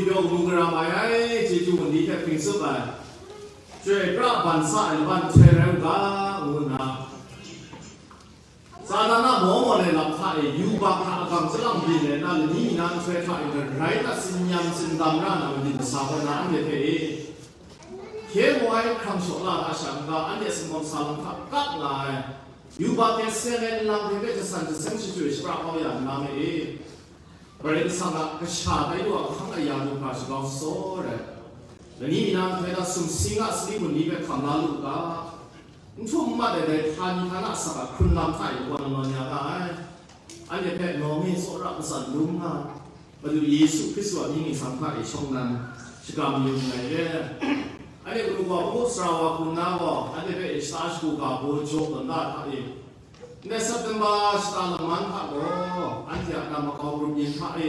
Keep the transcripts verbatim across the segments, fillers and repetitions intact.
Yawng mu gara mai ai, chyeju ni hte hpring tsup ai, chyoi pra ban sa ai laban nhtoi rai u ga, ngu nna, Satan a maw maw le lam hta e, yubak hta agam chyalang byin ai na, lani mi na nhtoi hta e, garai hta tsin-yan tsindam ra na, madim masa gaw na, anhte hpe e, hkye maw ai hkrang shaw la hta sha n-ga, anhte singawm sa lam hta kap nga ai, yubak hte seng ai nlang hte hpe jasan jaseng shachyoi shapra kau ya nna me e. Karai Kasang a kasha tai lu a hkang aya lu hkra shagau shasaw ai. Lani mi na nhtoi na sumsing a sali gun ni hpe hkam la lu u ga, n htum n mat ai dai htani htana asak a hkrun lam hta e lakawn lanawn ya nga ai. Anhte hpe nawng e tsawra matsan lum nga, Madu Yesu Hkristu a mying ningsang hta e shawng nnan shakram yu nngai re. Anhte garu gaw hpung sara wa hpung na gaw, anhte hpe e shata shagu ga baw jaw tawn da hta e, Ndai September shata laman hta gaw, anhte a na makau grup yin hta e,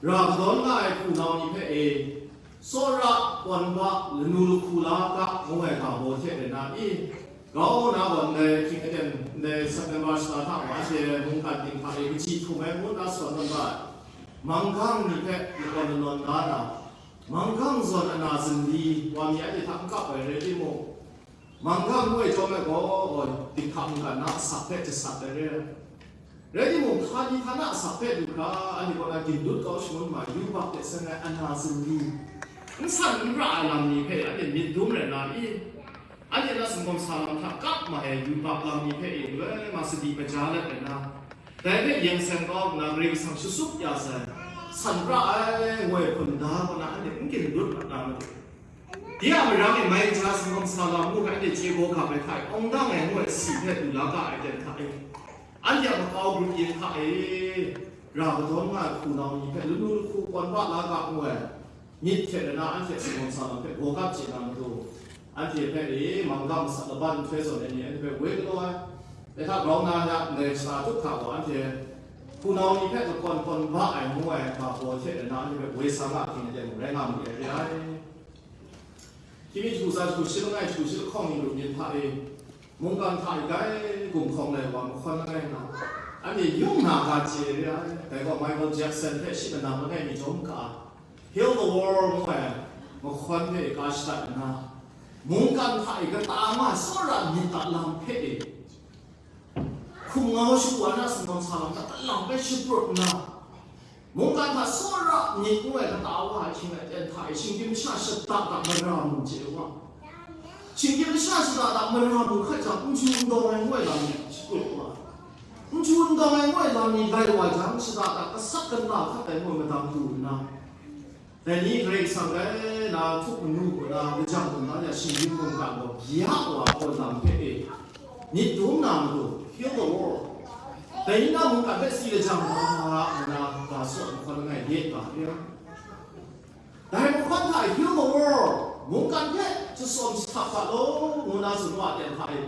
ra kadawn nga ai hpunau ni hpe e, tsawra, kawn ba, lanu lahku la ga ngu ai ga baw hte rai na i? Grau na gaw, ndai hkying aten, ndai September shata hta gaw, anhte mungkan ting hta e kaji htum ai ngu nna sawn tawn ga ai. Manggang ni hpe lakawn lanawn da na, manggang zawn ana zinli wa mi anhte hta n kap ai rai timung, Manggang ngu ai chyawm ai gaw, dinghta mungkan na asak hpe jasat ai re ai. Rai timung, htani htana asak hpe du hkra, anhte kaw na gindut kau shangun ma, yubak hte seng ai ana zinli, n san n ra ai lam ni hpe anhte myit dum rai na i? Anhte na singawm sa lam hta kap mai ai yubak lam ni hpe e, loi nga sadi maja let rai na, dai hpe yen seng kau nna Karai Kasang shasup ya sai, san ra ai, ngu ai hpun da kaw na anhte n gindut mat na matu. Dai a marang e mai ja singawm sa lam ngu hpe anhte chye gaw ga ai hta e, awng dang ai ngu ai si hpe du la ga ai ten hta e, anhte a makau grup yin hta e, ra kadawn nga ai hpunau ni hpe lanu lahku kawn ba la ga ngu ai myit hte rana anhte singawm sa lam hpe gaw gap chye na matu, anhte hpe e manggang masat laban nhtoi zawn ai ni anhte hpe woi galaw ai. Dai hta grau na ya ndai shata tup hta gaw anhte hpunau ni hpe lakawn kawn ba ai ngu ai ga baw hte rana anhte hpe woi sa nga hkying aten mung rai nga mu ai re ai. Hkying mi jahku tsa jahku shi langai jahku shi lahkawng ni ru myit hta e, mungkan hta e grai gumhkawng lai wa mahkawn langai nga, anhte yung na ga chye re ai. Dai gaw Michael Jackson hpe shi manang langai mi jawm ka ai, Heal the World ngu ai mahkawn hpe ka shadat nna, mungkan hta e kata nga ai tsawra myit a lam hpe e, hkum ngau shagu na singawm sa lam hta, kalang bai shaprut nna, mungkan hta tsawra myit ngu ai kata wa ai hkying aten hta e, shinggyim masha shada da mara mu chye wa. Shinggyim masha shada da mara mu hkat jang, n chyu n dawng ai ngu ai lam ni shaprut wa. N chyu n dawng ai ngu ai lam ni lai wa jang, shada da gasat gala hkat ai ngu ai madang du nna, dai ni Karai Kasang rai na htup manu kaw na lajang hkrum na ya shinggyim mungkan gaw bya wa ai lam hpe e, myit dum na matu, heal the world. Dai ni na mungkan hpe si lajang na nga na ga saw mahkawn langai de ga re ai. Dai mahkawn hta heal the world, mungkan hpe jasawm shahtap ga law, ngu na tsun wa ai hta e,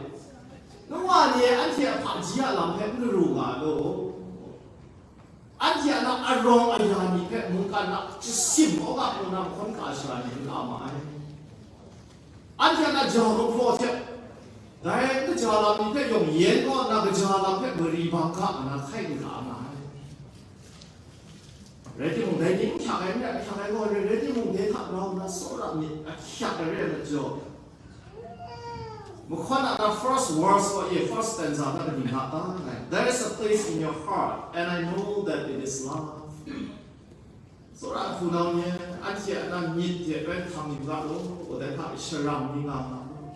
nu wa ni e anhte a hpaji a lam hpe n garu nga law. Anhte a na arawng aya ni hpe mungkan na jasim kaw ga ngu na mahkawn ka shara ni n la ma ai. Anhte a na ja mahpraw hte, dai kaja lam ni hpe yawng yen kaw nna kaja lam hpe mari bang ga nna hkai n ga ma ai. Rai timung, dai ni n hkyak ai, n hkyak ai gaw, rai, rai timung, dai hta grau nna tsawra myit a hkyak ai re ai majaw, mahkawn a na first verse gaw e, first stanza na kaning hta ta ngai, "There is a place in your heart, and I know that it is love." Tsawra hpunau ni, anhte a na myit hte bai hpang yu ga law, dai hta e sharam ni nga nga law.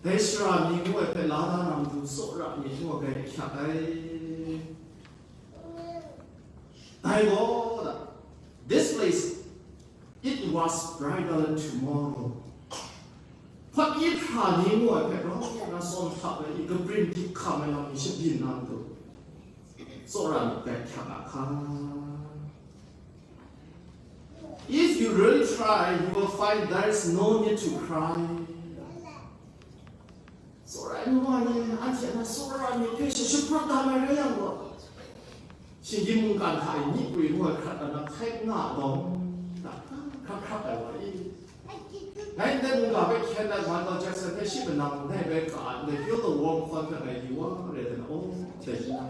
Dai sharam ni ngu ai hpe la da na matu, tsawra myit ngu ai hkyak ai. Dai gaw, this place, it was brighter than tomorrow. Hpawt i hpra ni ngu ai hpe rau na tsawm hta ai i, kabring dik hkam ai lam ni shabyin na matu, tsawra myit dai hkyak a hka. If you really try, you will find there is no need to cry. Tsawra ai nu wa ni, anhte a na tsawra myit hpe sha shaprut da ai rai yang gaw, shinggyim mungkan hta e myi kwi ngu ai hkrat na hkai n nga ai gaw, hkrak hkrak ai wa i. Ngai ndai mungga hpe hkyen dat Michael Jackson hpe shi manang ndai bai ka ai ndai Heal the World hkawn hpe ngai yu wa re ai na, aw, dai shi na.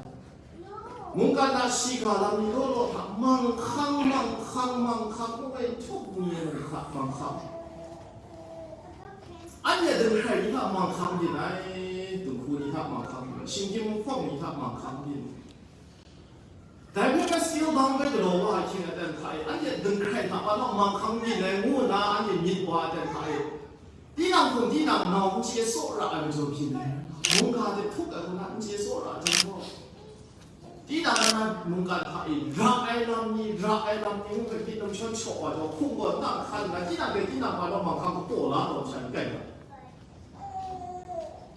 Mungkan na shiga lam ni law law hta manghkang manghkang hkang manghkang ngu ai, htuk ni ai manghkang, manghkang. Anhte dinghkrai ni hta manghkang byin ai, dinghku ni hta manghkang byin ai, shinggyim hpawng ni hta manghkang byin ai. Dai hpe skill bang bai galaw wa ai hkying aten hta e, anhte dinghkrai hta pa naw manghkang byin ai ngu nna anhte myit wa ai aten hta e, tinang hkum tinang nau n chye tsawra ai majaw byin ai, mungga hte htuk ai hku na n chye tsawra ai hku, tinang na mungkan hta e ra ai lam ni, ra ai lam ni ngu hpe myit namshawn shaw wa jaw, hkum gaw nang hkan nna, tinang hpe tinang pa naw manghkang kataw la taw sha n rai nga.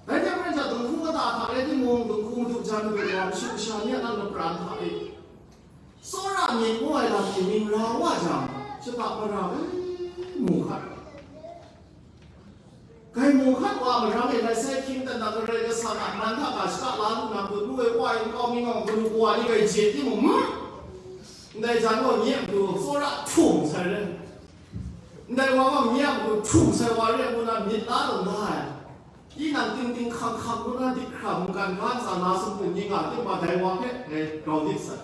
Dai hte maren sha, dinghku kata hta rai timung, dinghku madu jan madu wa, mashu masha ni a nang lapran hta e, tsawra myit ngu ai lam hte mying ra wa jang, shata mara, e, mu hkat. Grai mu hkat wa marang e, ngai sai hkying dan na Karai Kasang a man hta ga shaka la lu na, dut lu ai wa e, nkau mi ngawng kanu kawa ni grai je timung, hmm? Ndai jan gaw nye a matu tsawra htum sai rai. Ndai wa gaw nye a matu htum sai wa rai ngu na myit la taw na ai. Tinang ting ting hkang hkang ngu na dik hkra mungkan ga ntsa na sumpu ni nga, tingma dai wa hpe ngai grau dik sai.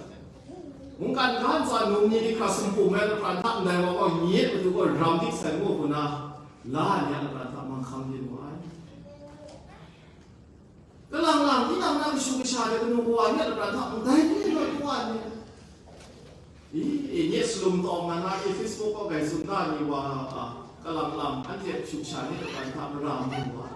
Mungkan ga ntsa num ni dik hkra sumpu mai lapran hta ndai wa gaw nye a matu gaw ram dik sai ngu hku na, la ai ni a lapran hta manghkang byin wa ai. Kalang lang, tinang na kashu kasha de kanu kawa ni a lapran hta ndai ni rawt wa ai ni. I, i, nye salum tawng nga na, i, Facebook kaw grai tsun da ni wa, a, kalang lang, anhte kashu kasha ni a lapran hta mara mu wa ai.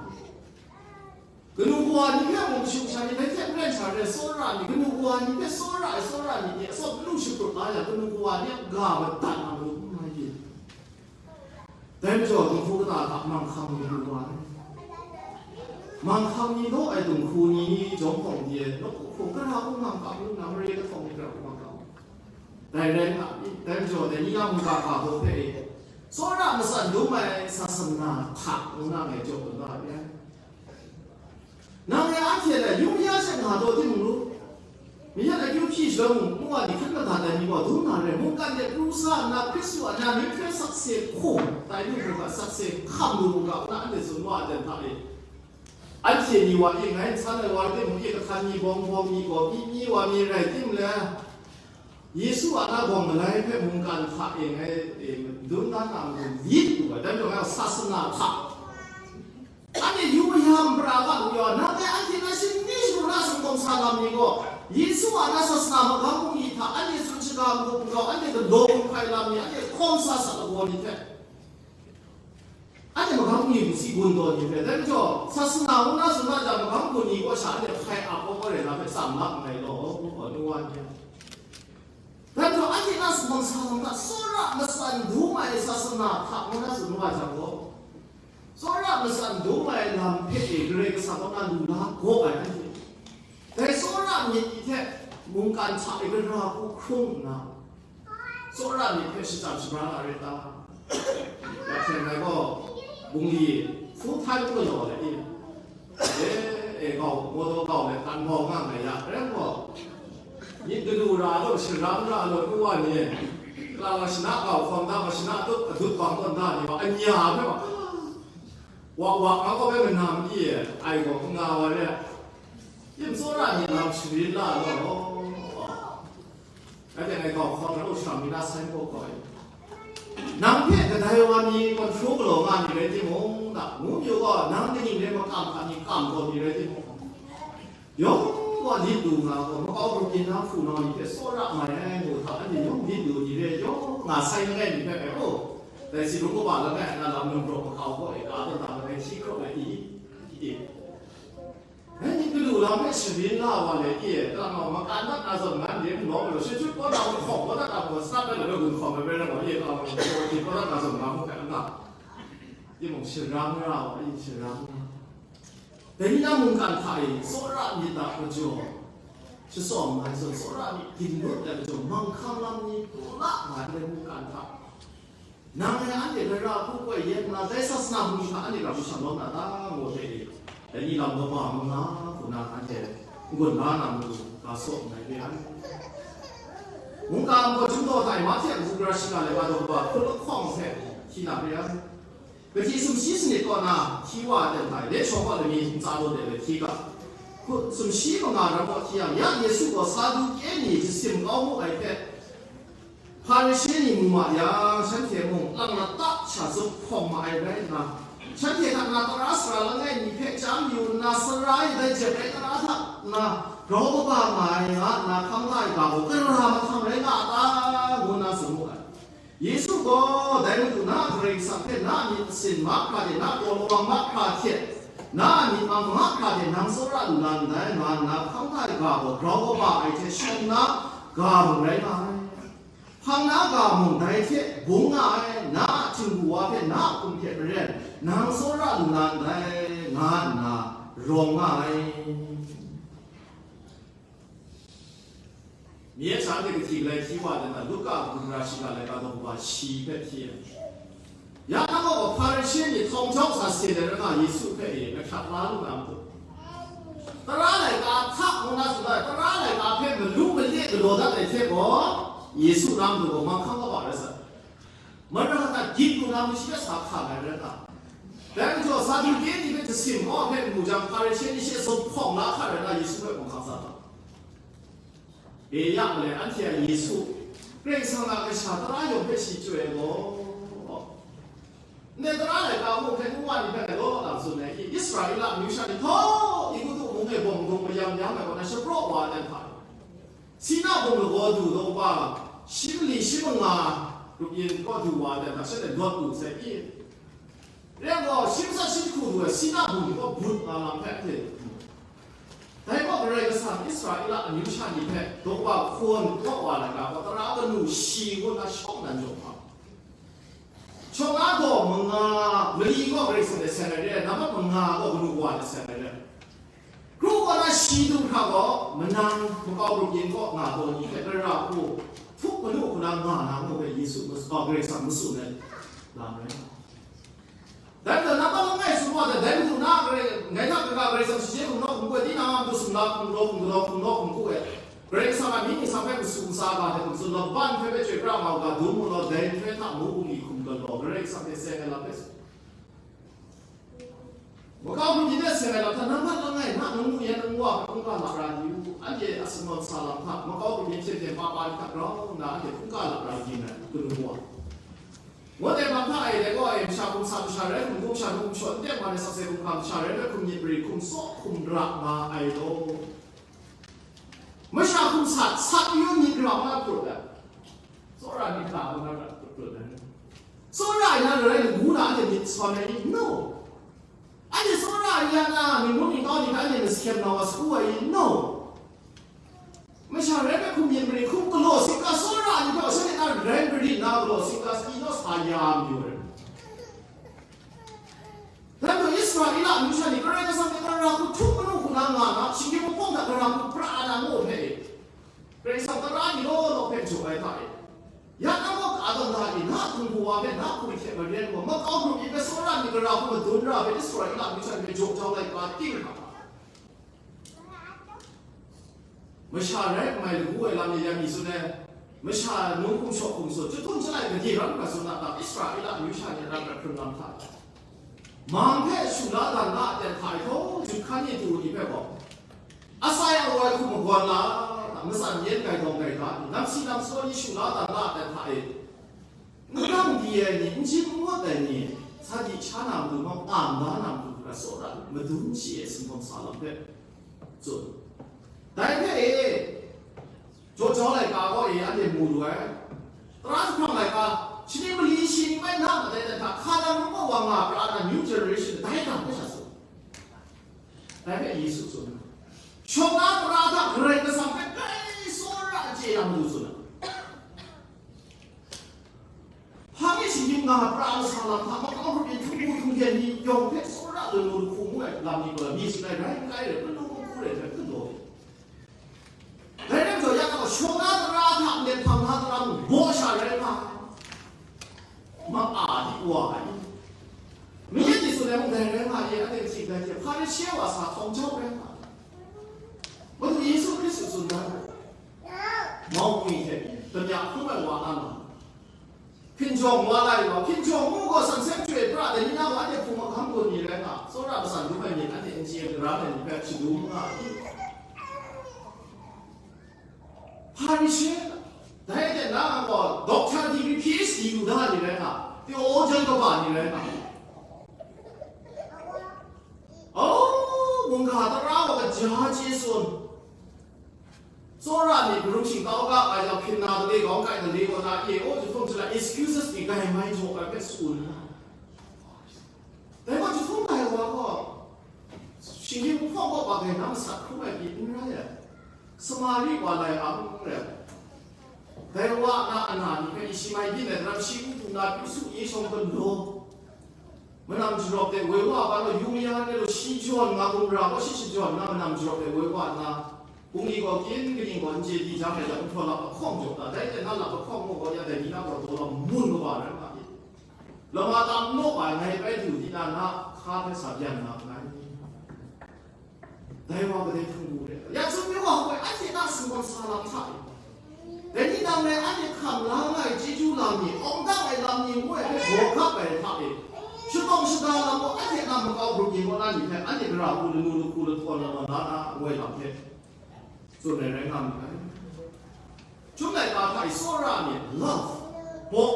Kanu kawa ni hpe mung kashu kasha ni dai hte maren sha re, tsawra ni, kanu kawa ni hpe tsawra ai, tsawra ni ni atsawm lu shaprup la yang, kanu kawa ni a ga madat na matu n mai byin. Dai majaw, dinghku kata hta manghkang ni lu wa ai. Manghkang ni law ai dinghku ni jawm hpawng di ai, nawku hku, gara hku manghkang lu na, mare kahtawng ni gara hku manghkang. Dai rai nna, dai majaw, dai ni a mungga ga hpaw hpe e, tsawra matsan dum ai sasana hta ngu na ngai jaw kau na re ai. Nang e anhte hte yu ya she nga taw timung ru, myi hpyi shaloi mung, ngu wa ni hkan madat ai ni gaw dum na re, mungkan de pru sa nna, Hkristu a na myit hpe sakse hkum tai lu hkra, sakse hkam lu hkra, ngu na anhte tsun wa ai hta e, anhte ni wa e ngai n san ai wa rai timung, e kahtan mi bawng bawng mi gaw, mi mi wa mi rai tim le, Yesu a na bawng malai hpe mungkan hta e ngai, e, dun dan na matu lit lu ai, dai majaw ngai sasana hta, anhte yu mayam pra ga lu yaw, nang e anhte hpe shani shagu na singtawng sa lam ni gaw, Yesu a na sasana magam bungli hta anhte tsun shaga n-gup n-gau, anhte galaw gun hkai lam ni, anhte hkawm sa sat lagaw ni hte, anhte magam bungli hku si gun taw ni hpe, dai majaw, sasana ngu na tsun na jang, magam bungli kaw sha anhte hpai ap kau kau rai na hpe tsang lap nngai law, nu wa ni. Dai majaw, anhte na singtawng sa lam hta tsawra matsan dum ai sasana hta ngu na tsun wa jang gaw, tsawra matsan dum ai lam hpe e Karai Kasang kaw na lu la gaw ai anhte, dai tsawra myit ni hte mungkan hta e gara hku hkrung nna, tsawra myit hpe shachyang shabra nga rai ta? Ya hte ngai gaw bungli full time galaw ai e, e, e gau, mawdaw gau ai hkan gau nga ngai ya, rai gaw, myit galu ra law, sharang ra law, nu wa ni, kala wa shana gau hkawm da, wa shana tup adut bang tawn da ni wa, anya hpe wa, wa, wa nga gaw bai manam i, ai gaw n nga wa re, tim tsawra ni lam sharin la law. Rai timung, ngai gau hkawm rai u, shang mi na sai gaw gaw ai. Nang hpe kadai wa ni control galaw nga ni rai timung, na, ngu mayu gaw, nang kaning rai makam hta ni kam gaw ni rai timung, yawng wa lit lu nga gaw, makau hkrum ginna hpunau ni hpe tsawra mai ai ngu hta, anhte yawng lit lu ni re, yawng nga sai langai mi hpe rai u. Dai si rung kaba langai na lam num raw makau gaw e, ka tawn na langai hti hkraw ai i, i. Dai myit galu lam hpe sharin la wa le, e, tara gaw makan dat na zawn ngan de n law, majaw, shachyut kawdat na, gunhkawm kawdat na, gunhkawm ai rai gaw, e, tara gaw, gunhkawm kawdat na zawn ngan hpe n nga. Timung, sharang ra wa, e, sharang ra. Dai ni na mungkan hta e, tsawra myit a majaw, shasawng ai zawn, tsawra myit ginlut ai majaw, manghkang lam ni pru la nga ai mungkan hta. Nang e anhte gara hku koi yen nna, dai sasana bungli hta anhte hkra hku shanglawm na ta, ngu hte e, dai ni lam kaba manga hku na anhte n-gun la na matu ga saw nngai re ai. Mungkan gaw Chyum daw hta e Mahte a kabu gara shiga ai wa daw kaba hkrun lahkawng hte hti na re ai. Kahti sumshi sanit kaw na hti wa ai ten hta e, let shaw kaw lami ntsa daw de ai hti ga, hku sumshi manga ram kaw hti yang, ya Yesu gaw Saduke ni jasim kau mu ai hpe, Hparishe ni mu ma yang, shanhte mung lang lata sha zup hkawm ma ai rai nna, shanhte hta na tara sara langai mi hpe chyam yu nna, sara e dai jep ai tara hta na grau kaba nga ai nga nna hkang hta ai ga gaw, gara mahtang rai nga a ta? Ngu nna tsun mu ai. Yesu gaw, dai Madu na Karai Kasang hpe na myit masin mahkra de, na gaw lawang mahkra hte na myit mang mahkra de nang tsawra lu na ndai, nga nna hkang hta ai ga gaw grau kaba ai hte shawng na ga mung rai nga ai. Hpang na ga mung dai hte bung nga ai, na a htingbu wa hpe na a hkum hte maren nang tsawra lu na ndai, nga nna rawng nga ai. Mye sha de kahti galai hti wa de na, Luka mung ra shiga laika daw ba shi hpe hti ai. Ya na gaw Hparishe ni htawng jawng sa se de ra nga Yesu hpe e, kahkyak la lu na matu. Tara laika hta ngu na tsun ai, tara laika hpe malu male galaw dat ai hte gaw, Yesu na matu gaw manghkang kaba rai sa ai. Mara hta gyit lu na matu shi hpe sa hkam ai rai nga. Dai majaw Saduke ni hpe jasim kau hpe mu jang, Hparishe ni shi zup hkawm la hkra rai na, Yesu hpe manghkang sa ai. E ya malai, anhte a Yesu, Karai Kasang a kasha tara yawng hpe shi chyoi ai gaw, ndai tara laika mung hpe nu wa ni hpe law lang tsun ai, Israela amyu sha ni htaw Egutu mung e bawng dung mayam yam ai kaw na shapraw wa ai hta, Sina bum lagaw du daw wa, shi mali shi manga grup yin kaw du wa ai hta, shanhte lawt lu sai i? Rai gaw, shi matsat shi jahku du ai Sina bum ni gaw but nga lam hpe anhte, dai gaw Karai Kasang Israela amyu sha ni hpe daw wa hkawn kaw wa ai ga gaw, tara kanu shi ngu na shawng nan jaw hpa. Shawng na gaw manga, mali gaw Karai Kasang hte seng ai re ai, nambat manga gaw kanu wa hte seng ai re ai. Kru kaw na shi du hkra gaw, manang makau grup yin kaw nga gaw ni hpe gara hku htup manu hku na nga na ngu hpe Yesu mas-, Karai Kasang matsun ai lam rai. Dai majaw, nang palung ngai tsun wa dai, dai Madu na Karai, ngai hta kaga Karai Kasang shaje hkum naw hkum hku ai, tinang a matu sumla hkum galaw hkum galaw hkum naw hkum hku ai, Karai Kasang a myit ningsang hpe masu ntsa ga hte hkum tsun law, ban hpe hpe chyoi pra nga u ga, dum mu law, dai nhtoi hta mu bungli hkum galaw, Karai Kasang hte seng ai lam hpe tsun. Makau grup yin hte seng ai lam hta, nang mat langai, na nang mu yan nang wa hpe hkungga lat ra yu, anhte a sumsawt sa lam hta, makau grup yin hte hte pa pa ni hta grau nna anhte hkungga lat ra yu na, kanu wa. Ngut ai hpang hta e, dai gaw e, masha hkum sa, masha rai hkum hkum, masha hkum shaw, n teng wa ai sakse hkum hkam, masha rai hpe hkum myit mari, hkum tsaw, hkum ra nga ai law. Masha hkum sat, sat yu myit ra wa na put ai. Tsawra myit ra wa na put ai. Tsawra ai na rai lagu na anhte myit sawn ai ni? No. Anhte tsawra ai ya na, myit mung myit kau ni hpe anhte masahkyen na wa sagu ai ni? No. Masha rai hpe hkum yin mari, hkum galaw singga tsawra ai ni hpe, shanhte na rai marit na galaw singga sa i naw sa ya mayu ai. Dai majaw Israela amyu sha ni Karai Kasang hpe gara hku htup manu hku na nga na, shinggyim mahpawng hta gara hku pra na ngu hpe e, Karai Kasang tara ni law law hpe jaw ai hta e, ya na gaw ka dan da e, na htingbu wa hpe na hkum hte maren gaw, makau hkrum yin hpe tsawra ni gara hku madun ra hpe Israela amyu sha ni hpe jaw jau ai ga ting hkra. Masha rai n mai lagu ai lam ni ya mi tsun ai, masha num hkum shaw hkum tsun, chyahtum chyalai gade ram hkra tsun na ta, Israela amyu sha ni a ram hkra hkrung lam hta, mang hpe shu la dan la ai hta e, htaw jut hkan yin du ni hpe gaw, asai awai hku magawn la, matsan yen gaidawng gaida ni, namsi namsaw ni shu la dan la ai hta e, n dang di ai ni, n jim n ngut ai ni, sa di sha na matu, map am da na matu hkra tsawra, madun shi e, sumhkawm sa lam hpe tsun. Dai hpe e, jaw jau laika gaw e, anhte mu lu ai. Tara jahprang laika, shani mali shi ni bai na matai dan hta, hka dan mung gaw wa nga pra na, new generation, dai hta hpe sha tsun. Dai hpe Yesu tsun, shawng na tara hta Karai Kasang hpe grai tsawra chye na matu tsun ai. Hpa mi shinggyim nga pra ai sa lam hta, makau hkrum yin htingbu htingden ni yawng hpe tsawra lanu lahku ngu ai lam ni gaw, mi tsun ai rai n kai rai, manu mahku rai hpe galaw ai. Dai rai majaw, ya gaw, shawng na tara hta nmen hpang na tara mung baw sha rai nga ai. Ma a di wa ai. Myen ni tsun ai mung dai rai nga ai, anhte kaji dai hte Hparishe wa sa htawng jau rai nga ai. Madu Yesu Hkristu tsun dan ai. Mawngwi hte damya hkrum ai wa nga na, hkinjawng wa lai wa, hkinjawng mu gaw san seng chyoi pra ai ni na wa, anhte hpung mahkam gun ni rai nga, tsawra matsan dum ai myit anhte n chye gara ai ni hpe shadum nga ai. Hparishe, dai hte na gaw dawk theologian kaba ni rai nga. Oh, mungga tara wa kaja chye tsun. Tsawra ni karum shingkau ga ai lam hpyin na gade gawng kai na le gaw na e, oh, jahtum jahla excuses ni gai mai jaw ai hpe tsun na. Dai gaw jahtum gai wa gaw, shinggyim hpawng gaw ba gai na masat hkrum ai pyi n rai ai. Samari wa lai ang rai. Dai wa na ana ni hpe Ishmael byin ai daram shi n htum na, pyi su nye shawng galaw. Manam jarawp de woi wa ga law, yu maya de law, shi jawn nga gumra gaw, shi shajawn na manam jarawp de woi wa nna, bungli gaw kyin kaning gaw n chye di jang, dai lam htaw lap ahkawng jaw ta, dai hte na lap ahkawng gaw ya dai ni na gaw daw la mun kaba rai nga myit. Lama tam naw ai ngai bai du di na, na hka hpe sa byan nga nngai. Dai wa kadai hpung gu re? Ya tsun mi wa hkoi, anhte na singgawn sa lam hta e. Dai ni nang rai anhte hkam la nga ai chyeju lam ni, awng dang ai lam ni ngu ai hpe baw gap ai hta e. Shadawng shada lam gaw anhte na makau grup yin kaw na ni hpe anhte gara hku lanu lahku lahtawn lama la na ngu ai lam hte tsun ai rai nga myit ai. Chyum laika hta i tsawra myit, love, baw,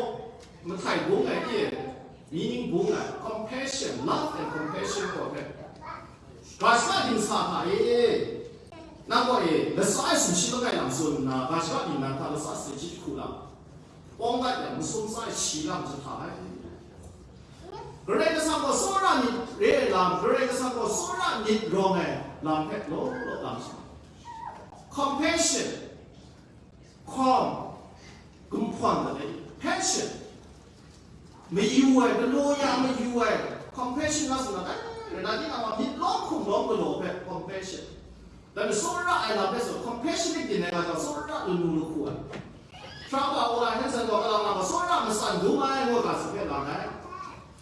mahtai bung ai e, meaning bung ai, compassion, love and compassion gaw hpe. Ga shaka dingsa hta e, nang gaw e, lasa ai sumshi langai lam tsun nna, ga shaka dingnan hta lasa sai chyit hku lam, pawng dat yang masum tsa ai shi lam jahta ai. Karai Kasang gaw tsawra myit re ai lam, Karai Kasang gaw tsawra myit rawng ai lam hpe law law lam sha. Compassion, calm, gumhprawn dat ai, passion, mayu ai, galaw ya mayu ai, compassion nga tsun na, dai rai na, tinang wa myit lawm hkum lawm galaw hpe compassion. Dai majaw tsawra ai lam hpe tsun, compassionate din ai ga jang, tsawra lanu lahku ai. Hkra ga wa ai, Hanson gaw, kalang lang gaw, tsawra matsan dum ai, ngu ga tsun hpe lang ai.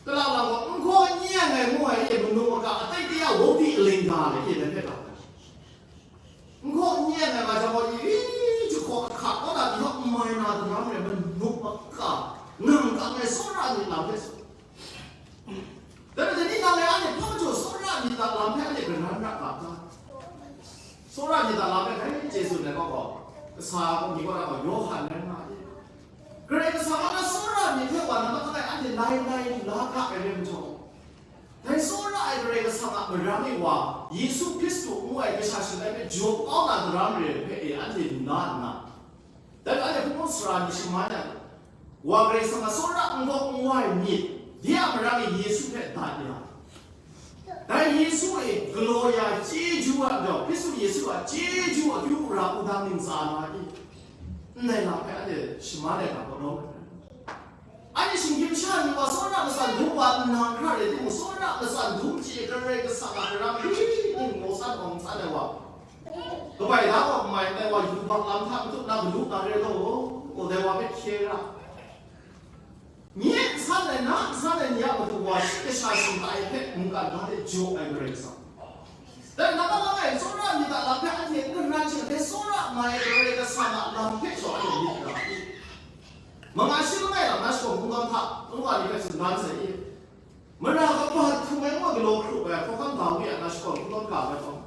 Kalang lang gaw, n hkaw n yen ai, ngu ai, e, manu maka, atai kaya wunpyi aling ga ai, e, dai hpe lang ai. N hkaw n yen ai, nga jang gaw, i, jahkaw ahka, kaw na, di hkawt n mai na, daram rai, manu maka, nang kang ai tsawra myit lam hpe tsun. Dai majaw, tinang e anhte hpa majaw tsawra myit a lam hpe anhte karan ra ga ta? Tsawra myit a lam hpe dai chye tsun ai gaw, kasa gaw, mi gaw na gaw, Yawhan rai nga ai. Karai Kasang a na tsawra myit hpe wa na mahtang e anhte lai lai la ga ai rai majaw, dai tsawra ai Karai Kasang a marang e wa, Yesu Hkristu ngu ai kasha shatai hpe jaw kau na daram re ai hpe e anhte lu la nna, dai hpe anhte hpung sara ni shaman ai, wa Karai Kasang a tsawra n gaw n wa ai myit, de a marang e Yesu hpe dat ya, dai Yesu e galaw ya chyeju a rau, Hkristu Yesu a chyeju akyu ra wudang ning tsa na i? Ndai lam hpe anhte shaman ai ga kaw lawm ai. Anhte shinggyim sha ni wa tsawra matsan dum wa nna hkra rai timung, tsawra matsan dum chye Karai Kasang a karam hkri ning maw san awng san ai wa, kabai da wa mai ai wa, yubak lam hta matut na galu na re law, gaw dai wa hpe hkye ra. Nye n san ai, na n san ai ni a matu wa shi kasha shingtai hpe mungkan ga de jaw ai Karai Kasang. Dai na ma langai tsawra myit a lam hpe anhte n ran shing, dai tsawra nga ai Karai Kasang a lam hpe gaw anhte myit ra. Manga shi langai lam na shakawn kungdawn hta, nwa ni hpe tsun dan sai i? Mara kaba htum ai nwa galaw hkrup ai hkawhkam Dawi a na shakawn kungdawn ga ai hkawm.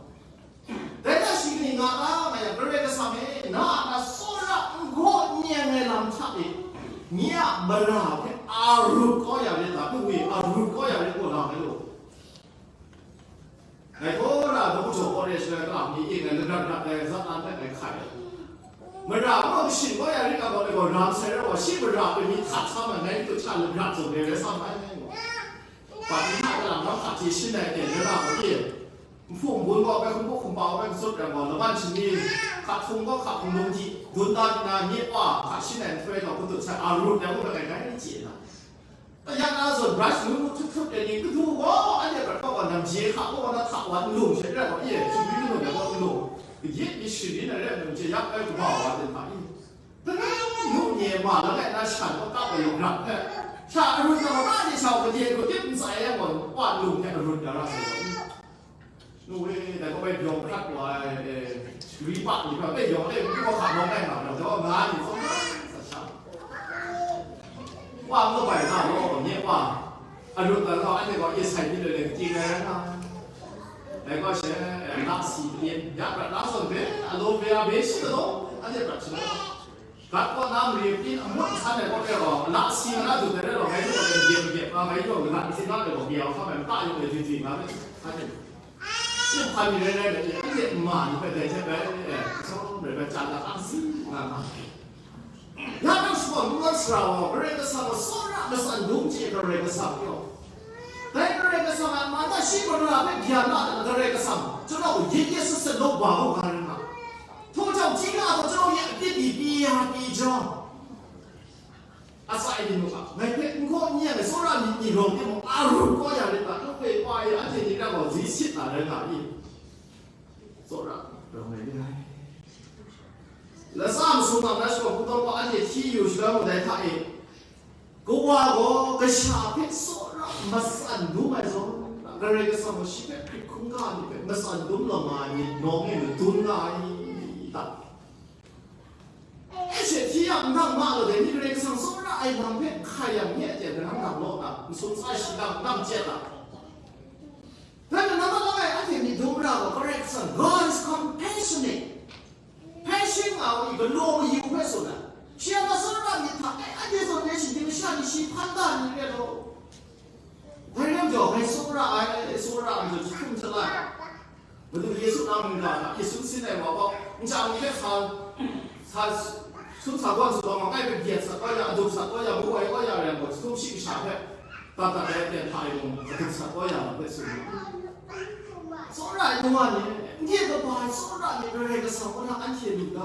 Dai na shi kaning nga ta nga yang, Karai Kasang e, na a na tsawra n gaw n yen ai lam hta e, nye a mara hpe a rut kau ya rit ta, kawi a rut kau ya rit gaw la ai law. Ngai gaw na daw jaw kaw re shaloi, kalang mi e ngai lagrat rat ai, zat an hpe ngai hkai ai. Mara gaw kashin kau ya rit ga gaw, ngai gaw ram sai rai wa, shi mara hpe mi htat sa ma, ngai tu hta lagrat zawn re rai sa ma ai, ngai gaw. Pati hta kalang ram hta hte shin ai ten, mara gaw e. Nhpung bun gaw bai hkum hkum pa bai matsut rai gaw, laban shani, hka htung gaw hka hpung lung di, dun da di na, nye wa hka shin ai nhtoi gaw, kutut sai a rut ai ngu rai ngai ni chye na. Kayat na zawn, brush ngu ngu htup htup ai ni, kadu gaw, anhte prat gaw, nang je hka gaw, na hta wa n lung she rai gaw, e, hkying mi kanu rai gaw n lung, kagyi mi sharin ai rai nna, je yak ai kaba wa ten hta i. Kaning nu nye ma langai na shan makap ai yawng rak hpe, sha arut na mata ni sha wa gade gudip n tsai ai gaw, wa lung hte arut na ra sai gaw, nu e, dai gaw bai byawng hkrat wa ai, e, gari pa ni hpe, bai yawng e, gari wa hka nawng ai nga, dai gaw nga ni hkawm na sa sha. Wa n kabai na law, nye wa, arut na gaw, anhte gaw e sai ni loi loi kating ai rai nga ai. Dai gaw she, e, na si pyin, ya prat na zawn hpe, aloe vera be shi galaw, anhte prat shaloi. Gat kaw na mare pyin amut san ai kaw re gaw, ala si nga na dut ai rai gaw, ngai yawng e n-gyep n-gyep nga, ngai yawng n-gat n-sin na ai gaw, bya hkam ai mata yawng e jwi jwi nga myit, sa hte. Yin hpan mi rai rai, anhte nma ni hpe dai hte bai, e, tsawm rai bai, chya na a si nga nga. Ya nang shakawn n rawt sara wa, Karai Kasang a tsawra matsan dum chye Karai Kasang yawng. Dai Karai Kasang a man na shi mara hpe bya na, Karai Kasang, ကျွန်တော်ကို ရင့်ရင့်စက်စက် လုပ်ပါဦး ငါရင်းက ထို့ကြောင့် ကြီးလာသော ကျွန်တော်ရဲ့ အပြစ်သည် ပြေရာပြေကြောင်း အစာအိမ်တို့က ငါ့ဘက်ကို ညံ့နေ စောရမီး မြေတော်ပြင်ပေါ် အာရုံကောင်းရာလည်းသာ လုပ်ပေပါရဲ့ အထင်ကြီးတတ်သော ဈေးဆစ်တာလည်းသာ 이စောရတော်မယ်လေ။ လက်စားမဆုံးပါ ဘတ်ကော ဘုတော်ပါ အထင်ကြီးယူ ရွှေမုန်တိုင်းခါ 이 ကိုဝါကော ကရှာဖြစ်စောရ မဆန်ဒုံးပါစော။ ကရေကစံးမရှိပဲ ခုန်ကားနေပဲ မဆန်ဒုံးလောင်မာနေ နောင်နေဒုံးလာ 이 တာ အဲ့ချိန် ထီးရမုန်တိုင်းမလို့တဲ့ မိဂရင်းကဆောင်စောရ အဲ့လမ်းပဲ ခါရံရဲ့ တဲ့ နမ်းတော့တော့တာ မဆုံးစားရှိတာ နမ်းကျက်တာ ဒါပေမဲ့ နမ်းတော့အဲ့ အဲ့ဒီ မီးဒုံးရတော့ ကရေကဆောင် God is compassionate. ဖဲရှင်းမှာ ဝိကလိုမယူဖဲဆိုတာ ရှင်ကစောရမြစ်ထက် အဲ့ဒီဆိုနေရှင် ဒီမရှာ ဒီရှိဖန်တာနေတယ်လို့ ဒါကြောင့် စောရ အဲ့ စောရ ဆို ခုန်ချလိုက် ဘယ်သူ ယေရှုနာမည်က ယေရှုစင်းတယ်ပေါ့။ မကြောက်ဘူးတဲ့ ဆာ ဆာ သူစာကွန်ဆိုတော့ မကိုက်ပဲ ပြက်စာကွန်ရ အဒုပ်စာကွန်ရ ဘဝဲကွန်ရ ရံပေါ့။ သူရှိကရှာပဲ တာတာပဲ ပြန်ထိုင်လို့ အဒုပ်စာကွန်ရ ပဲဆိုလို့ စောရ ညွှန်နေ ညစ်ကပါ စောရ နေ ရယ်ကဆောင် ကနာ အန်ချေလူက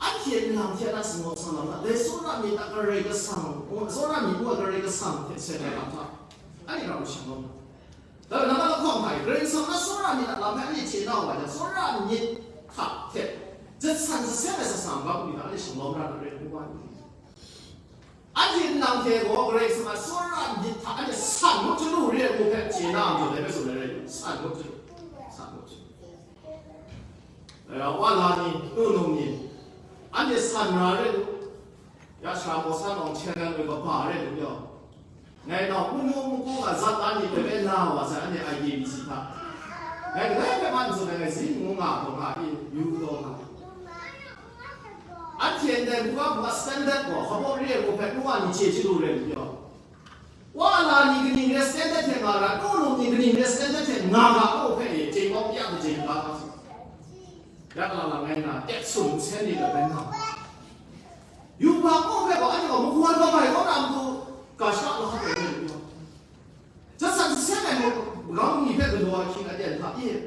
အန်ချေလူ လမ်းချေ ရစမော ဆောင်လာ လေ စောရ မီးတ ကရေကဆောင် စောရ မီး ဘဝ ကရေကဆောင် တဲ့ ဆယ်တဲ့ လမ်း အဲ့ဒီတော့ ရှင်းတော့ ဒါပေမဲ့ နောက်တစ်ခါမှ Grace of Nazareth နဲ့ လာမယ့် အနှစ်ခြေနောက်ပါကျ စောရမြစ်ခတ်တဲ့ ကျဆန်စဲတဲ့ ဆဆံ ဘဝ မိသားစု ရှင် လောကရန် ရယ် ဘဝ အဲ့ဒီနောက်ထဲကို Grace of Nazareth မြစ်ခတ်တဲ့ ဆန်လို့ ကျွန်တော် ရယ် ဘဝ ပဲ ခြေနောက် ပြောတယ် ဆိုတယ် ဆန်လို့ ကျွန်တော် ဆန်လို့ ကျွန်တော် အဲ့တော့ ဝါလာနေ တို့လုံးနေ အဲ့ဒီဆန်ရတဲ့ ရရှာမော်ဆန်းအောင် channel တွေ မပါတဲ့ လို့ ပြော ငယ်တော့ မနုမကူက ဇာတ်လမ်းတွေ ပဲပဲလာပါစား အဲ့ဒီ I K B C က ငယ်ကလေးကမှ ဆိုတယ် ဇင်းငုံငါတော့ ငါအင်း ယူတော့ ငါ အထင်တယ် ဘုရား ဘုရား standard ကို ဟောဖို့ ရတဲ့ ကို ဖက် ဘုရား နေ ခြေ ချစ်လို့ ရတဲ့ ပြော ဝါလာ နေ ကနင်း တဲ့ standard ထဲမှာ လား တို့လုံး နေ ကနင်း တဲ့ standard ထဲ ငါ က ကို ဖက် ရေ ချိန်ပေါင်း တစ်ရာတစ်ကြိမ် လာပါစေ ရကလာလာ ငယ်နာ တက်ဆုံး ဆဲ နေ လည်း ပဲ နာ ယူပါ ကို ဖက် ကို အဲ့ဒီ ကို မကွာတော့ ပါ ကို နာ မကူ က ရှောက် လောက် ဖက် နေ ပြော ကျဆန်စဲမယ်လို့ ခေါင်းမီးဖက် ကလော် အချင်း အတန် ခါ အေး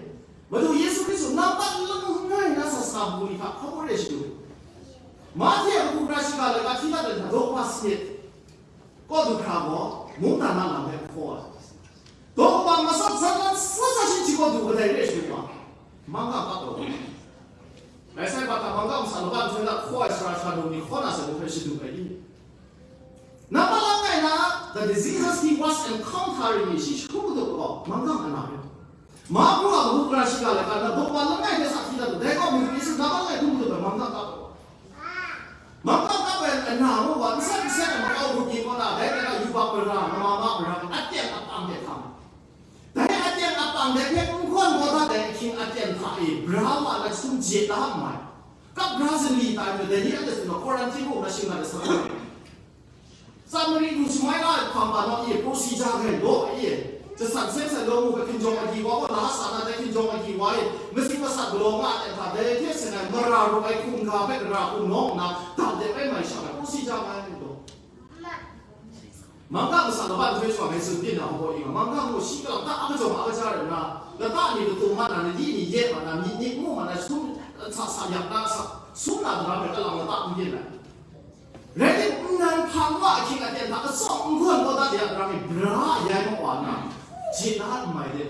မတို့ ယေရှုခရစ် နာမ လုံး ငိုင်း နာ ဆဆံ ဘူး လီ ခါ ခေါ် ရရှိ မာသဲ အပူ ရရှိ က လည်း က ထီး တတ် တဲ့ တော့ ပါ စနစ် ကော့သူခါမော် မုန်းတဏ္ဍာလမ်းပဲ ခေါ်ရတယ်။ တော့ ဘာမှ မဆက်စပ် ဆက်စပ် ရှိ ချီ ကော့သူ ကတဲ့ ရရှိ မှာ မင်္ဂလာ ပတ် တော် မယ်ဆိုင် ဘာသာ မင်္ဂလာ မဆန် ဘာ ထွေး လာ ခေါ်ရ ဆရာ ဆရာ တို့ ဒီ ခေါ် နာ ဆက် လို့ ပဲ ရှိ သူ ပဲ ဒီ နံပါတ် လောက် ငယ် နာ the diseases he was encountering ရှိ ရှိ ခု တို့ တော့ မင်္ဂလာ အနာ ပဲ မဟာဘုရား ဘုရားရှိခိုး လည်း က တော့ ဘာ လောက် ငယ် တဲ့ စာ ထီး တတ် တဲ့ ကော့ မုန်း ဒီ စ နံပါတ် လောက် ခု တို့ ပဲ မင်္ဂလာ ပတ် တော် မင်္ဂလာ ကပ် ပဲ အနာ ဟော ဝါ မဆက် မဆက် မကောင်း ဘူး ကြီး ကော နာ တဲ့ က ယူပါ ပရာ မမ ပရာ အပြတ် အပံ တဲ့ ခါ ဒါပေမဲ့ အပြတ် အပံ တဲ့ ဖက် မခွန် ဘော တတ် တဲ့ အချင်း အပြတ် ခါ အေး ဘြာ ဝါ လ ဆုံး ခြေ တတ် မိုင် ကပ် ဘြာ ဇလီ တတ် တဲ့ ဒီ အတ စ နော် quarantine ကို မရှင်း တာ တဲ့ ဆရာ စာမရီလူ စမိုင်း လာ ဖမ်းပါတော့ အေး procedure က တော့ အေး ကျဆန်စဲစဲ လုံး မူ ပဲ ခင်ကြောင်း အကြီး ဝါ ဝါ လာ စာ နာ တဲ့ ခင်ကြောင်း အကြီး ဝါ အေး မစီ မဆတ် ဘလော ငါ တဲ့ ခါ တဲ့ ထဲ စင် ငါ မရာ ရူ အိုက် ခုန် ခါ ပဲ ကရာ ခုန် နော နာ တတ် တဲ့ ပဲ မိုင် ရှာ ပဲ procedure က တော့ မင်္ဂလာ မဆန် ဘာ ထွေး စွာ ပဲ စု ပြစ် နာ ဟော အေး မင်္ဂလာ မို့ ရှိ က တ အက ကြောင်း အက ကြား ရ နာ လ တ နေ တ တုံ မ နာ န ဒီ နေ ရဲ မ နာ မြစ် နေ မို့ မ နာ ဆုံး ဆ ဆ ရပ် နာ ဆ ဆုံး နာ တ ရ ပဲ က လောင် လ တ မ ပြစ် နာ ရဲ ဒီ နံ ဖမ်း ဝ အ ခင် အ တ နာ အ စောင့် ငွ ဘော တ ရ ရ မ ဘြာ ရဲ မ ဝ နာ ခြေ နာ မိုင် တဲ့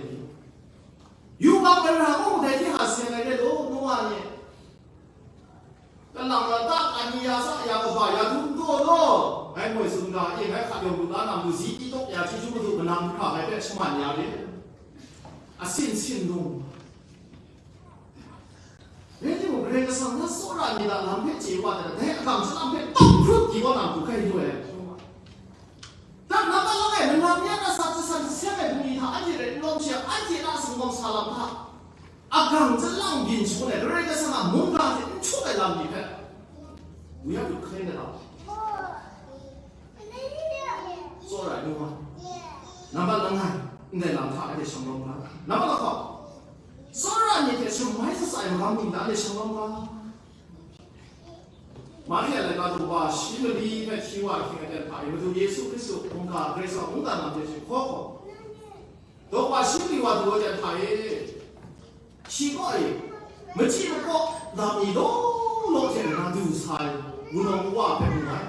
ယူပါ ပရာ မို့ တဲ့ ထဲ ဟာ ဆင် လိုက် တဲ့ လို့ နွား နဲ့ ကလံ လ တ အ နီ ရာ စ ရာ က ဘ ရာ ဒု ဒိ လော ငါ မွေ စွန် ဂါ အ ငါ ခ ယုံ လူ လ န မ လူ စ ီ တီ တု ရာ ချီ ချူ မ လူ က နံ ခ ငါ ပဲ ချ မ ညာ ရဲ အ ဆင် ဆင် လုံး ရဲ ဒီ မ ရဲ က ဆ န စော ရ နီ လ လမ်း ဖက် ခြေ ဝ တဲ့ အ ကံ စ လမ်း ဖက် တုံ ဖုတ် တီ ဝ န လူ ခဲ ယူ ရဲ တ န တ လ ရဲ မ လမ်း ရ န စ စ စ ဆဲ ရဲ ဘူး နီ ထ အ ရဲ ရဲ လုံး ချ အ ရဲ ရ စ ငေါ ဆ လမ်း ထ အကံ စ လမ်း ဘင် ချူ ရဲ ရဲ က ဆ န မုန်း ဂါ ရဲ ချူ ရဲ လမ်း နီ ဖက် ndai lam hta anhte shanglawm ga. Nambat lahkawng, tsawra myit hte shamai shatsai magam ni hta anhte shanglawm ga. Mahte a laika daw wa shi mali hpe hti wa ahkying aten hta e, Madu Yesu Hkristu mungga Karai Kasang mungdan lam hte shi hkaw hkaw, daw wa shi mali wa daw wa aten hta e, shi kaw e, machyi makaw lam ni law law hte nna du sa ai wunawng wa hpe mu ai.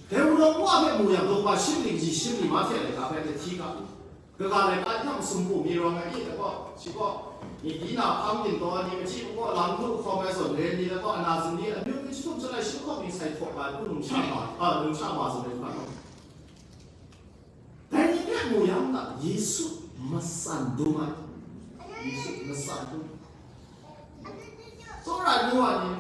Dai wunawng wa hpe mu yang, daw wa shi mali kaji shi mali Mahte a laika hpe hti ga. Kaga laika hta masum hku mi rawng ai, i, law gaw, shi gaw, ni di na hpang gintaw ni, machyi makaw lam hku hkawm ai zawn re ni, law gaw, ana zingli, amyu myu jahtum jan ai shi hkawm ni sai htaw ai, hku numsha ma, a, numsha ma zawn re hkra. Dai ni hpe mu yang na, Yesu matsan dum ai. Yesu matsan dum. Tsawra ai nu wa ni,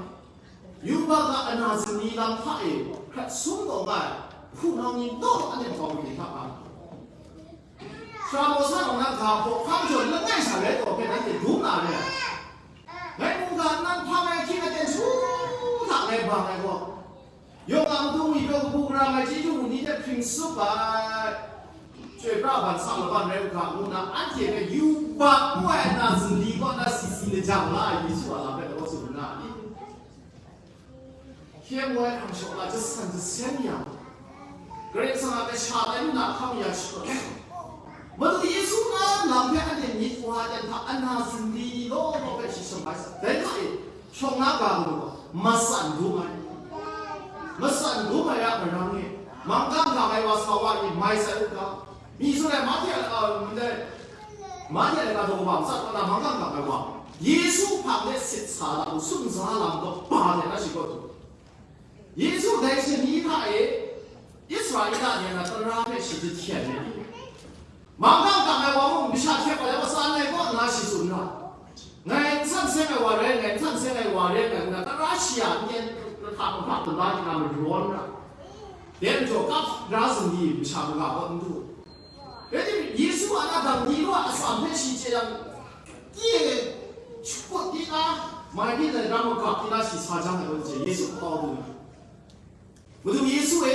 yubak a ana zingli lam hta e hkrat sum taw nga ai hpunau ni law law anhte makau mali hta nga ai. Sara Mawsa gaw na ga hpaw hkam jaw langai sha rai taw hpe nanhte dum na re ai. Ngai mungga nnan hpang ai ahkying aten su hta ngai bang ai gaw, yawng a matu ngwi hpe kabu gara ai chyeju ni hte hpring tsup ai, chyoi pra ban sa laban rai u ga, ngu nna anhte hpe yubak ngu ai ana zingli kaw na si si lajang la ai Yesu a lam hpe law tsun nna, hkye mu ai hkrang shaw la, jasan jaseng ya, Karai Kasang a kasha tai lu na hkam ya shakawn, Madu Yesu a lam hpe anhte myit wa ai hta ana zingli law law hpe shi shamai sa, dai hta e, shawng na ga gaw, matsan dum ai, matsan dum ai a marang e, manggang gang ai wa sa wa ni mai sai u ga, mi tsun ai Mahte a, a, ndai, Mahte a laika daw wa matsat kaw na manggang gang ai wa, Yesu hpang de sit sa lam, sumsa lam kaw ba de na shi kaw du. Yesu dai shani hta e Israela ni a tara hpe shi jahten ai. Manggang gang ai wa mung, masha hkyep ai wa san ai kaw nna shi tsun ra, ngai n san seng ai wa rai, ngai n san seng ai wa rai, ngai ngu na tara shi a n yen hkap hkap nna, nna marawn ra, dai majaw kap ra zingli masha kaga kaw n du. Rai timung, Yesu a na dang ni law a atsam hpe shi chye yang, kye shakut di na, mai byin ai ram magap di na shi sa jang ai, Yesu hpaw du na, Madu Yesu e,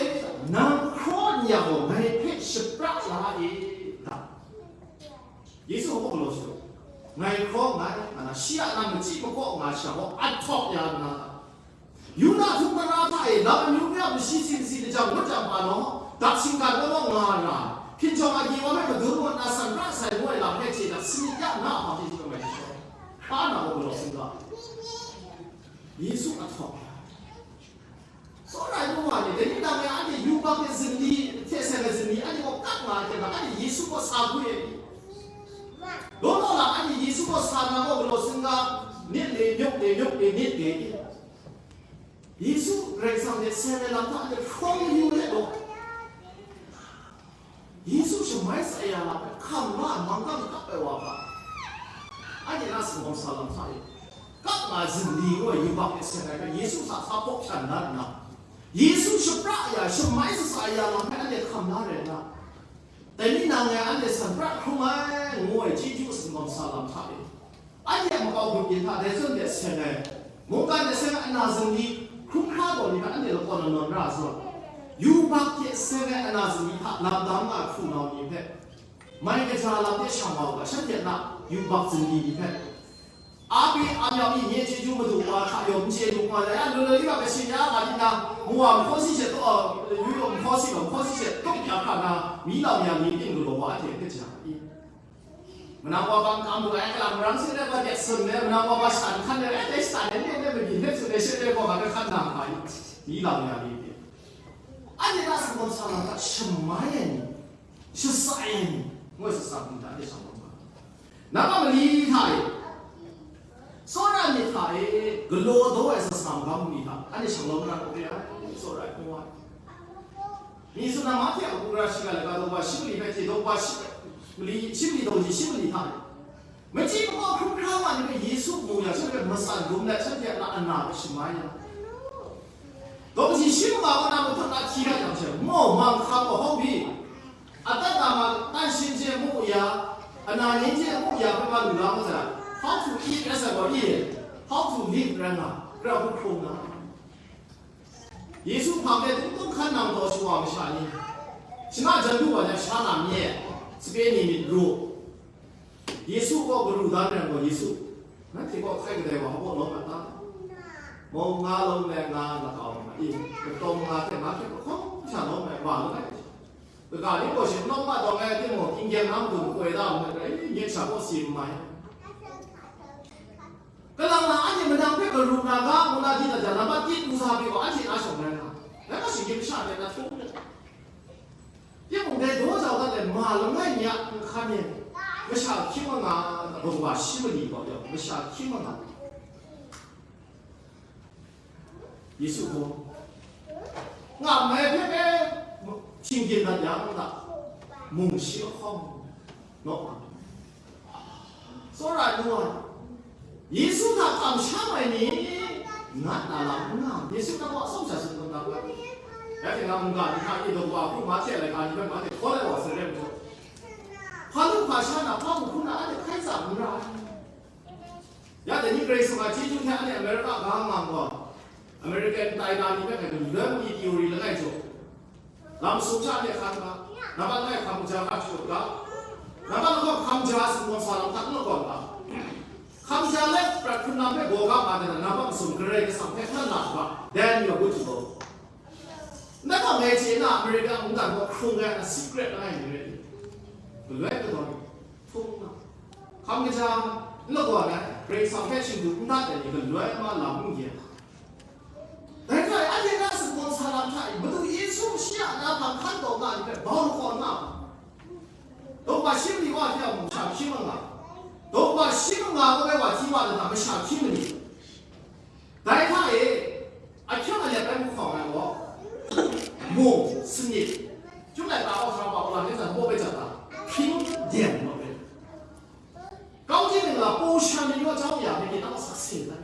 nang hkraw n ya gaw, ngai hpe shapra la e, da. Yesu hpaw galaw shaw, ngai hkraw nngai, nga na, shi a na machyi makaw nga sha gaw, ahtawk ya nna, Yuda htung tara hta e lam amyu myu a mashi si masi lajang ngut jang pa nawng, dak shinggan law law nga ra, hkinjawng agyi wa hpe madun ngut na san ra sai ngu ai lam hpe chye jang, sanit ya na a hpang hte shi mai shaw, hkra na gaw galaw sin ga. Yesu a htawk. Tsawra ai nu wa ni, dai ni nang e anhte yubak hte zingli, hte seng ai zingli, anhte gaw kap nga ai hte, anhte Yesu gaw sa hkru e. Law law lang anhte Yesu gaw sa na gaw galaw sin ga, nit le, myuk le, myuk le, nit le. Yesu Karai Kasang hte seng ai lam hta anhte hprawng mayu let law, Yesu shamai sa ya lam hpe hkam la ai manggang kap ai wa hpa, anhte na sumgaw sa lam hta e, kap nga ai zingli ngu ai yubak hte seng ai hpe Yesu hta sa hpaw hpyan na nna, Yesu shapra ya, shamai sa sa ya lam hpe anhte hkam la rai nna, dai ni nang e anhte san pra hkrum ai ngu ai chyeju sumgaw sa lam hta e, anhte a makau grup yin hta dai zawn de seng ai, mungkan de seng ai ana zingli hkrum hkra gaw ni hpe anhte lakawn na nawn ra ai zawn, yubak hte seng ai ana zingli hta lam dam nga ai hpunau ni hpe, mai kaja lam de shang wa u ga, shanhte a na yubak zingli ni hpe, a pyi a myang mi nye chyeju madu wa hta yawng n chye lu nga ai, ya, lu lu yu ga, kashin ya ga di na, mu wa nhkaw si she taw, yu yawng nhkaw si gaw, nhkaw si she taw ya hkra na, mi lau ya ni ting galaw wa a hte hpe ja i. Manang wa bang kam lu ai, kalang marang sin ai wa de sun le, manang wa ba shan hkan le, ai, dai shan le, ne, ne, mabyin hpe sun le, shin le, gaw, ga hpe hkan na hpa i, ni lau ya ni hte. Anhte na sumgaw sa lam hta shamai ai ni, shasa ai ni, ngu ai sasa hpung hta de shang lam hpa. Nang a mali hta e, tsawra myit hta e, galaw daw ai sasa magam ni hta, anhte shang lau na ra ai, tsawra ai hpung wa. Mi tsun na, Mahte a kabu gara shiga laika daw wa shi mali hpe hte, daw wa shi mali, shi mali daw ji shi mali hta e, machyi makaw hkrum hkra wa ni hpe Yesu mu yang, shanhte matsan dum let, shanhte a na ana hpe shamai yang, daw ji shi manga kaw na mahkra na hti ra yang she, maw, manghkang gaw hkau pyi, atat na ma, tan shin hte mu ya, ana yin hte mu ya hpe ma lu la mu ai, how to eat rai sa gaw i, how to live rai nga, gara hku hkrung nga. Yesu hpang de tungtung hkan nang taw shawa masha ni, Shana jan du wa jang, sha na mi e, sape ni myit ru. Yesu gaw garu da ai gaw, Yesu, nanhte gaw hkai kadai wa hpa baw lawm a ta? Mawng nga lawm le nga lakau ma i, katawng nga hte nga hte lahkawng sha lawm ai wa langai. Kaga ni gaw shi nawng ma dawng ai timung, hkinggyen na matu makoi da mu ai, nyet sha gaw si n mai. Kalang na anhte madang hpe garu na ga, ngu na di na jang, nambat kyi du sa pyi gaw, anhte na shawng rai nga. Rai nga, shinggyim masha hte na htung ai. Timung dai daw jau dat ai ma langai mi a nhkan e, masha hkying manga, daw wa shi mali gaw yawng, masha hkying manga. Yesu gaw, ngam ai hpe hpe, shinggyim dat yang, mung shi lahkawng, naw, tsawra ai nu ai, Yesu hta kamsham ai ni, nat na lam n nga, Yesu hta gaw atsawm sha tsun kau na bai. Ya hte nga mungga ni hta e daw wa hkrum, Mahte laika ni hpe Mahte hkaw lai wa sai re ai majaw, hpa lu hpa sha na, hpa hku hkrum na, anhte hkai tsang n ra ai. Ya dai ni Karai Kasang a chyeju hte anhte America ga nga gaw, American tai na ni hpe hkai lu loi mi theory langai jaw, lam sum sha anhte hkan ga, nambat langai hkam kaja hkra shut ga, nambat lahkawng hkam ja singgawn sa lam hta n lakawn ga, hkam ja let prat hkrun lam hpe gaw ga nga de na, nambat masum Karai Kasang hpe n lat ga, then you are good to go. Nat hkam rai chye na, America mungdan gaw hkrung ai a secret langai mi rai, galoi kadawn htung na, hkam kaja n lagawn ai, Karai Kasang hpe shingdu n dat ai ni galoi ma lam n gye ai. Dai hta e, anhte na singgawn sa lam hta e, Madu Yesu shi a na hpang hkan taw nga ai ni hpe bau lakawn nga ai. Daw wa shi mali wa hte a mung sha hkying manga, daw wa shi manga kau ai wa hti wa lata masha hkying mali. Dai hta e, ahkyang alep rai mahkawng ai gaw, mung, sanit, chyum laika wa sara wa, wa la hte san baw bai jat ta, hpring deng rawt rai. Kau ji ningla, paw shan ni yaw jau ya hpe, tinang asak sing dan.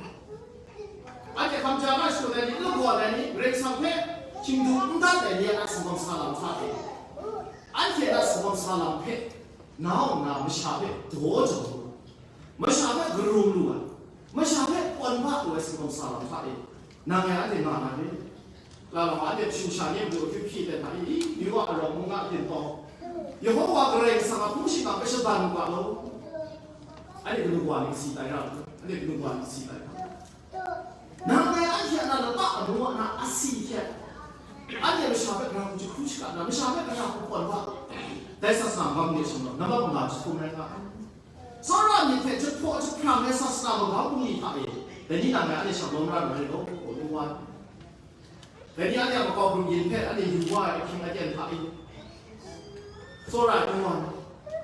Anhte hkam ja na shadawn ai ni, n lagawn ai ni, Karai Kasang hpe shingdu n dat ai ni a na singgawn sa lam hta e, anhte a na singgawn sa lam hpe nau nna masha hpe daw jau lu ai, masha hpe garung lu ai, masha hpe pawn ba lu ai singgawn sa lam hta e, nang ngai anhte nga na re. Lala anhte hpyu sha ni matu ahkyu hpyi de hta i, i, yu wa arawng mung a gintaw, Yehova Karai Kasang a hpung shingkang hpe shadan u ga law. Anhte kanu wa ni kasi tai ra, anhte kanu wa ni kasi tai ra. Nang ngai anhte a na lata anu a na asi hte, anhte masha hpe gara hku jahkru shaga na, masha hpe gara hku pawn ba, dai sasana magam ni shanglawm, nambat manga jahtum rai nga ai. Tsawra myit hte jahpaw jahprang ai sasana magam bungli hta e, dai ni nang ngai anhte shanglawm ra ai law, ngu wa. Dai ni anhte a makau hkrung yin hpe anhte yu wa ai ahkying aten hta e, tsawra ai hkungga,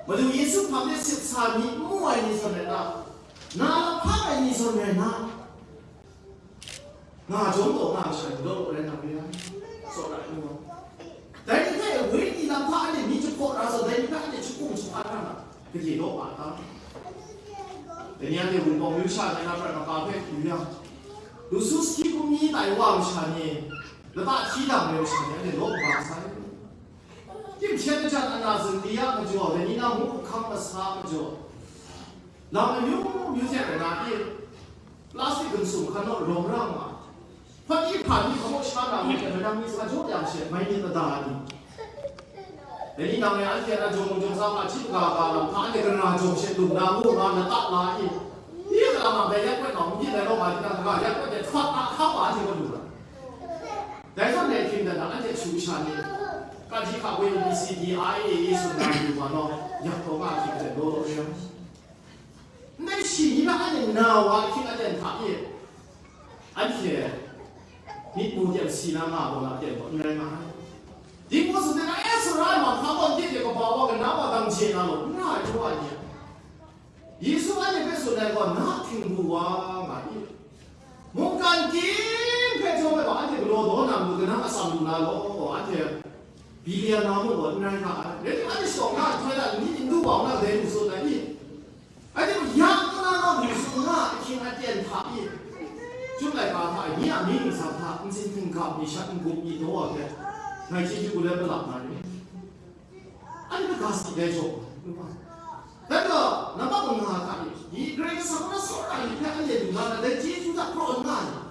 Madu Yesu hpang de sit sa ni n mu ai ni zawn rai na, na lahpa ai ni zawn rai na, nga jawng taw nga masha ni law law rai na re ai, tsawra ai hkungga. Dai ni hte wenyi lam hta anhte myit jahpaw ra zawn, dai ni hpe anhte jahkung jahpa ra na, gade law wa ta? Dai ni anhte Wunpawng myu sha ni na prat maka hpe hkru yang, lusu sahti hkungni tai wa masha ni, lata hti dang ai masha ni anhte law kaba sai. Timhten majan ana zun di ya majaw, dai ni na mung hkam masa majaw, lam amyu myu hte rana e, plastic gansum hkan naw rawng ra nga ai. Hpawt ni hpa ni hkawm sha na mung hte, madang mi sa jaw yang she, mai ni mada ni. Dai ni nang e anhte a na jawng mung jawng sa hpa hti ga ga lam hta, anhte gara jawng she lung na ngu nga na ta la i? Ni a na ma bai yak pawt na, mungkin dai law ma di na, ga yak pawt de hkawt na hkam wa anhte kaw lu na. Dai zawn dai hkying dan na, anhte shu sha ni, ka ji ka woi, B C D I A A tsun na yu ma law, yak taw nga hkying hte law law re ai. Ndai shi ni na anhte na wa ahkying aten hta e, anhte myit mu teng si na nga gaw na aten gaw n rai nga ai. Dingbu tsun de na, e, sara ai mahkra gaw ndai hte kaba wa, kana wa, dang je na law, n ra ai, wa ni a. Yesu anhte hpe tsun ai gaw, na htingbu wa nga i? Mungkan ting hpe jaw ai wa, anhte galaw daw na matu, kanang atsam lu na law, anhte billion na mung gaw n rai nga ai. Rai timung, anhte shawng na nhtoi hta ni n du wa na, kadai lu tsun ai i? Anhte mung ya n na naw lu tsun nga, ahkying aten hta i? Chyum laika hta ni a mying nsang hta, ntsin htinggam ni, shat n-gup ni daw ai hpe, ngai chyeju galoi malap na re. Anhte hpe ga si dai jaw, dai gaw, nampak manga hta e, Karai Kasang na tsawra ai hpe anhte lu na, dai chyeju hta praw n nga ai.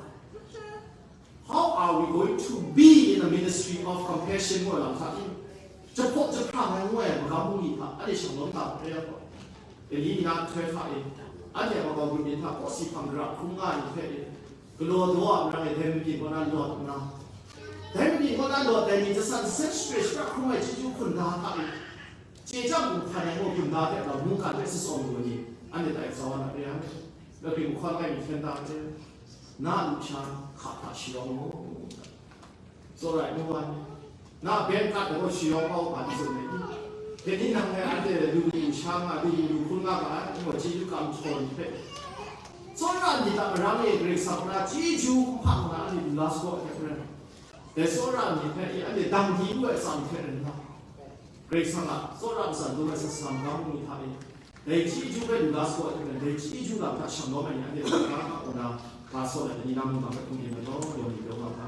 How are we going to be in a ministry of compassion ngu ai lam hta e? Jahpaw jahprang ai ngu ai magam bungli hta, anhte shanglawm ga hkra yang gaw, Eli ni na nhtoi hta e, anhte a makau grup ni hta kawsi hpang gara hkrum nga ai ni hpe e, galaw daw a marang e, dai mabyin kaw na lawt nna, dai mabyin kaw na lawt ai ni, jasan jasen shapre shapra hkrum ai chyeju hkunda hta e, chye chyam hkum hkan ai gaw hkunda hte rau mungkan hpe tsawm lu ai ni, anhte tai kau wa na re ai. Law hpring mahkawn ai ni hkyen da hte, na a lusha hka hta sharawng mu. Tsawra ai nu wa ni, na a beng kat ai gaw sharawng kau hpa ni tsun ai ni? Dai ni nang e anhte lu lu sha nga, lu lu lu hkun nga ga ai, ngu ai chyeju kam htaw ni hpe, tsawra ni hta marang e Karai Kasang na chyeju hpa nga anhte lu la saga ai hte maren, dai tsawra ni hpe anhte dang di lu ai atsam hte rai nna, Karai Kasang a tsawra matsan dum ai sa sa magam ni hta e, dai chyeju hpe lu la saga ai hte maren, dai chyeju lam hta shanglawm ai ni anhte lu la ga, ngu na, ga saw ai ni na mungga hpe hkungrin ai gaw, yawng ni yawng nga ga.